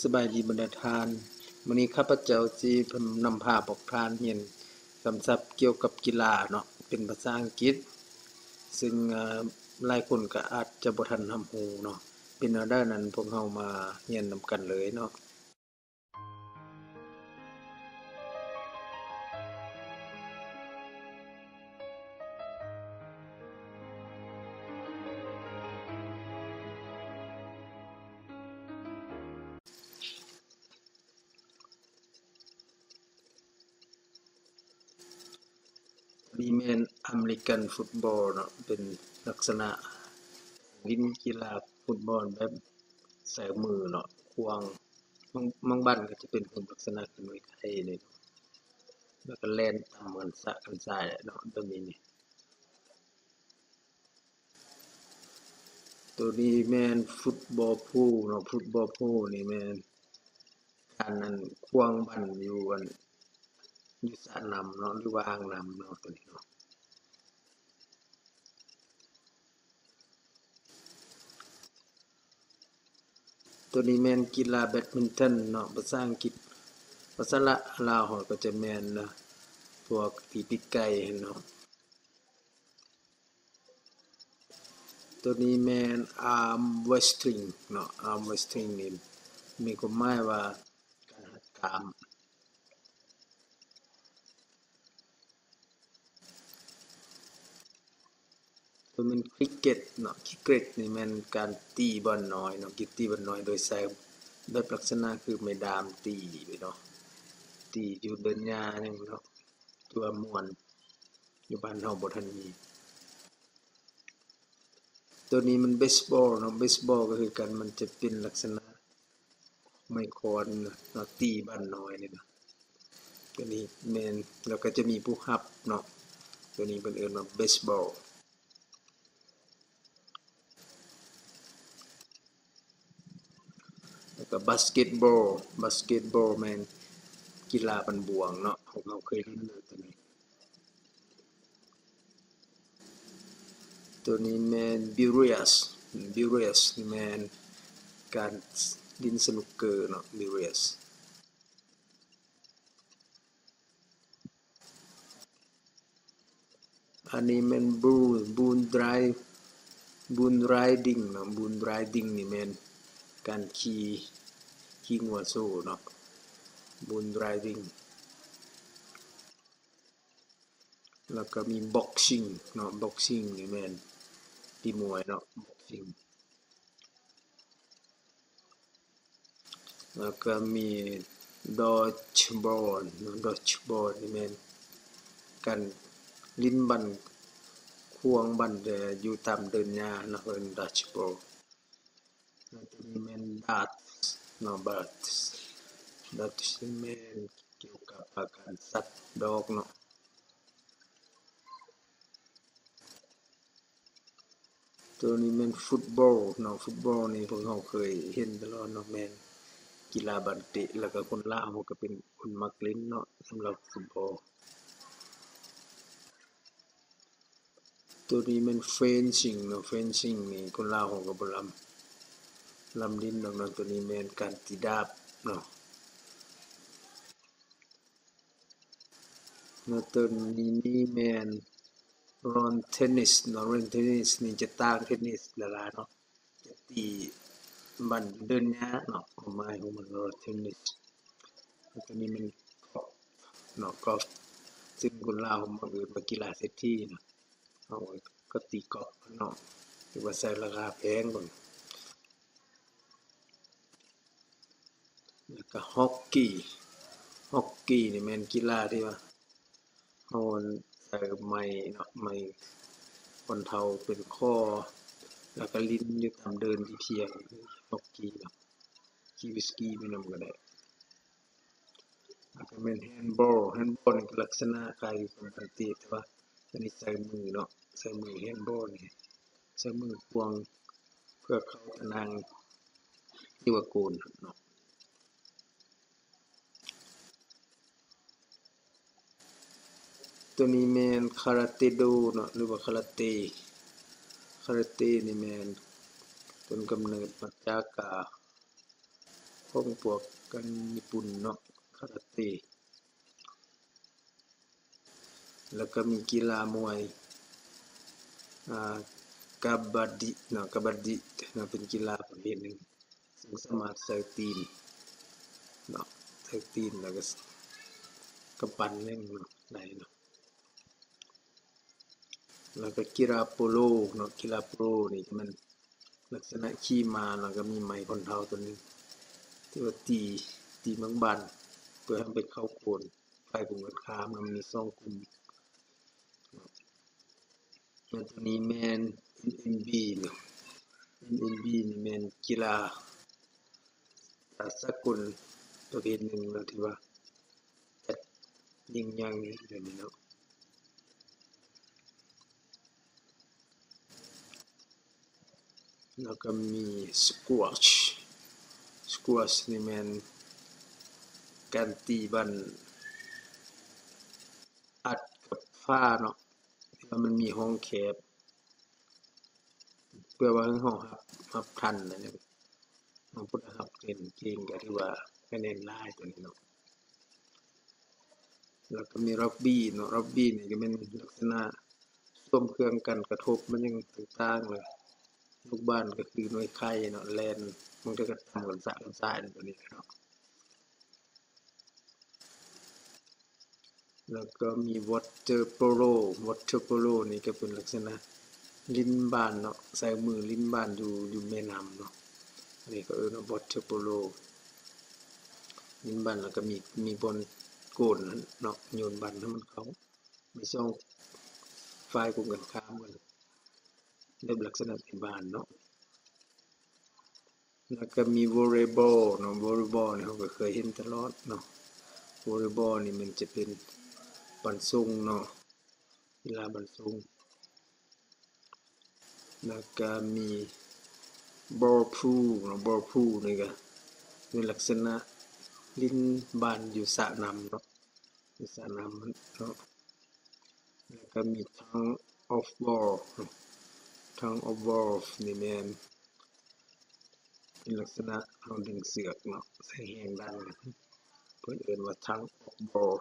ສະບາຍດີບັນດາທ່ານ, ມື້ນີ້ຂ້າພະເຈົ້າຊິນຳພາພວກທ່ານຮຽນຄຳສັບກ່ຽວກັບກິລາເນາະ ເປັນພາສາອັງກິດ, ຊຶ່ງ ເອີ ຫຼາຍຄົນກໍອາດຈະບໍ່ທັນຮັບຮູ້ເນາະ. ເປັນແນວໃດນັ້ນ ພວກເຮົາມາຮຽນນຳກັນເລີຍເນາະ. ນີ້ແມ່ນອາເມລິກັນຟຸດບອລເນາະ, ເປັນລັກສະນະຫຼິ້ນກິລາຟຸດບອລແບບໃຊ້ມືເນາະ, ຂວ້າງ ບາງ ບາງບ້ານກໍຈະເປັນຮູບລັກສະນະຄືມວຍໄທນີ້ ແລ້ວກໍແລ່ນຕາມກັນຊະ ກັນຊາຍເນາະ ແບບນີ້ນີ້. ໂຕນີ້ແມ່ນຟຸດບອລພູລເນາະ, ຟຸດບອລພູລນີ້ແມ່ນການ ອັນ ຂວ້າງບັນຢູ່ ອັນ ຢູ່ສະນ້ຳເນາະ ຫຼືວ່າອ່າງນ້ຳເນາະ ໂຕນີ້ເນາະ. ໂຕນີ້ແມ່ນກິລາແບດມິນຕັນເນາະ ພາສາອັງກິດ, ພາສາລາ ລາວເຮົາກໍຈະແມ່ນນະ ພວກຕີປີກໄກ່ຫັ້ນເນາະ. ໂຕນີ້ແມ່ນອາມເຣສລິງເນາະ, ອາມເຣສລິງນີ້ມີຄວາມໝາຍວ່າການຮັດກ້າມ. ໂຕແມ່ນຄຣິກເກັດເນາະ, ຄຣິກເກັດນີ້ແມ່ນການຕີບອນນ້ອຍເນາະ, ກິລາຕີບອນນ້ອຍໂດຍໃຊ້ແບບລັກສະນະຄືໄມ້ດາມຕີເນາະ, ຕີຢູ່ເດີ່ນຫຍ້າຫຍັງເນາະ, ຖືວ່າມ່ວນ, ຢູ່ບ້ານເຮົາບໍ່ທັນມີ. ໂຕນີ້ມັນເບສບອລເນາະ, ເບສບອລກໍຄືກັນ, ມັນຈະເປັນລັກສະນະໄມ້ຄ້ອນເນາະ, ຕີບານນ້ອຍນີ້ນະ. ໂຕນີ້ແມ່ນ ແລ້ວກໍຈະມີຜູ້ຮັບເນາະ, ໂຕນີ້ເພິ່ນເອີ້ນວ່າເບສບອລ. ແລ້ວກໍບາສເກັດບອລ, ບາສເກັດບອລແມ່ນກິລາບານບວງເນາະ, ພວກເຮົາເຄີຍຫຼິ້ນແລ້ວໂຕນີ້. ໂຕນີ້ແມ່ນບິລເລຍດ, ບິລເລຍດນີ້ແມ່ນການຫຼິ້ນສະນຸກເກີເນາະ, ບິລເລຍດ. ອັນນີ້ແມ່ນບູນ, ບູນໄດຣ, ບູນໄຣດິງເນາະ, ບູນໄຣດິງນີ້ແມ່ນການຂີ່, ຂີ່ງົວໂຊເນາະ, ບູນໄຣດິງ. ແລ້ວກໍມີບັອກຊິງເນາະ, ບັອກຊິງນີ້ແມ່ນຕີມວຍເນາະ, ບັອກຊິງ. ແລ້ວກໍມີດອດຈບອລເນາະ, ດອດຈບອລນີ້ແມ່ນການຫຼິ້ນບັນ, ຂວ້າງບັນ ແຕ່ຢູ່ຕາມເດີ່ນຫຍ້າເນາະ, ເອີ້ນດອດຈບອລ. ແລ້ວໂຕນີ້ແມ່ນດາດເນາະ, ດາດ, ດາດນີ້ແມ່ນກ່ຽວກັບການຊັດດອກເນາະ. ໂຕນີ້ແມ່ນຟຸດບອລເນາະ, ຟຸດບອລນີ້ພວກເຮົາເຄີຍເຫັນຕະຫຼອດເນາະ, ແມ່ນກິລາບານເຕະ, ແລ້ວກໍຄົນລາວເຮົາກໍເປັນຄົນມັກຫຼິ້ນເນາະ ສຳລັບຟຸດບອລ. ໂຕນີ້ແມ່ນເຟນຊິງເນາະ, ເຟນຊິງນີ້ຄົນລາວເຮົາກໍບໍ່ລຳ, ລຳຫຼິ້ນດອກເນາະ. ໂຕນີ້ແມ່ນການຕີດາບເນາະ. ແລ້ວໂຕນີ້ແມ່ນລອນເທນນິສເນາະ, ລອນເທນນິສນີ້ຈະຕ່າງເທນນິສຫຼາຍໆເນາະ, ຈະຕີບັນເດີ່ນຫຍ້າເນາະ, ຄວາມໝາຍຂອງມັນລອນເທນນິສ. ແລ້ວໂຕນີ້ແມ່ນກອບເນາະ, ກອບ ຊຶ່ງຄົນລາວເຮົາມັກເອີ້ນວ່າກິລາເສດຖີເນາະ, ເຮົາກໍຕີກອບເນາະ, ຖືວ່າໃຊ້ລາຄາແພງພຸ້ນ. ແລ້ວກໍຮອກກີ, ຮອກກີນີ້ແມ່ນກິລາທີ່ວ່າເຮົາໃສ່ໄມ້ເນາະ, ໄມ້ຄົນເຖົ້າເປັນຄໍ້ ແລ້ວກໍຫຼິ້ນຢູ່ຕາມເດີ່ນທີ່ທ່ຽງ, ຮອກກີເນາະ, ກີວິສກີໄປນຳກໍໄດ້. ແລ້ວກໍແມ່ນແຮນບອລ, ແຮນບອລນີ້ກໍລັກສະນະຄ້າຍກັບບານເຕະ ແຕ່ວ່າອັນນີ້ໃຊ້ມືເນາະ, ໃຊ້ມື, ແຮນບອລນີ້ໃຊ້ມືຂວ້າງເພື່ອເຂົ້າຕາໜ່າງທີ່ວ່າໂກນເນາະ. ໂຕນີ້ແມ່ນຄາຣາເຕໂດເນາະ ຫຼືວ່າຄາຣາເຕ, ຄາຣາເຕນີ້ແມ່ນຕົ້ນກຳເນີດມາຈາກ ອ່າ ຄ ຂອງພວກກັນຍີ່ປຸ່ນເນາະ ຄາຣາເຕ. ແລ້ວກໍມີກິລາມວຍ ອ່າ ກາບາດິເນາະ ກາບາດິເນາະ ເປັນກິລາປະເພດໜຶ່ງ ຊຶ່ງສາມາດໃສ່ຕີນເນາະ ໃສ່ຕີນ ແລ້ວກໍກຳປັ້ນແມ່ນເນາະ ໄດ້ເນາະ. ແລ້ວກໍກິລາໂປໂລເນາະ ກິລາໂປໂລນີ້ກໍແມ່ນລັກສະນະຂີ່ມ້າ ແລ້ວກໍມີໄມ້ຄົນເຖົ້າຕົວໜຶ່ງ ທີ່ວ່າຕີ ຕີໝາກບານ ເພື່ອໃຫ້ໄປເຂົ້າໂກນ ຝ່າຍກົງກັນຂ້າມ ແລ້ວມັນມີສອງກຸ່ມ. ແລ້ວຕົວນີ້ແມ່ນ ເອັນເອັມບີ ເນາະ ເອັນເອັມບີ ນີ້ແມ່ນກິລາສາກົນປະເພດໜຶ່ງເນາະ ທີ່ວ່າຈັດຍິ່ງໃຫຍ່ເດນີ້ເນາະ. ແລ້ວກໍມີສະຄວດ ສະຄວດນີ້ແມ່ນການຕີບານອັດກັບຝາເນາະ ທີ່ວ່າມັນມີຮ່ອງແຄບ ເພື່ອວ່າໃຫ້ເຮົາຮັບ ຮັບທັນນະ ເຮົາບໍ່ໄດ້ຮັບເກັ່ງ ເກັ່ງກໍຖືວ່າຄະແນນຫຼາຍຕົວນີ້ເນາະ. ແລ້ວກໍມີຣັກບີ້ເນາະ ຣັກບີ້ນີ້ກໍແມ່ນລັກສະນະສວມເຄື່ອງກັນກະທົບ ມັນຫຍັງຕ່າງໆ ແລ້ວລູກບານກໍຄືໜ່ວຍໄຂ່ເນາະ ແລ່ນ ບາງເທື່ອກໍຕຳກັນສະກັນສາຍຕົວນີ້ເນາະ. ແລ້ວກໍມີວອເຕີໂປໂລ ວອເຕີໂປໂລນີ້ກໍເປັນລັກສະນະຫຼິ້ນບານເນາະ ໃຊ້ມືຫຼິ້ນບານຢູ່ ຢູ່ແມ່ນ້ຳເນາະ ອັນນີ້ກໍເອີ້ນວ່າວອເຕີໂປໂລ ຫຼິ້ນບານ ແລ້ວກໍມີ ມີບ່ອນໂກນເນາະ ໂຍນບານໃຫ້ມັນເຂົ້າ ມີສອງຝ່າຍກົງກັນຂ້າມກັນ ແບບລັກສະນະເຕະບານເນາະ. ແລ້ວກໍມີວໍເລບອລເນາະ ວໍເລບອລນີ້ເຮົາກໍເຄີຍເຫັນຕະຫຼອດເນາະ ວໍເລບອລນີ້ມັນຈະເປັນບານສົ່ງເນາະ ກິລາບານສົ່ງ. ແລ້ວກໍມີບອລພູລເນາະ ບອລພູລນີ້ກໍເປັນລັກສະນະຫຼິ້ນບານຢູ່ສະນ້ຳເນາະ ຢູ່ສະນ້ຳເນາະ. ແລ້ວກໍມີທັງອອບວອລ ທັງອອບວອລນີ້ແມ່ນ ເປັນລັກສະນະເຮົາດຶງເຊືອກເນາະ ໃຊ້ແຮງດັນ ເພິ່ນເອີ້ນວ່າທັງອອບວອລ.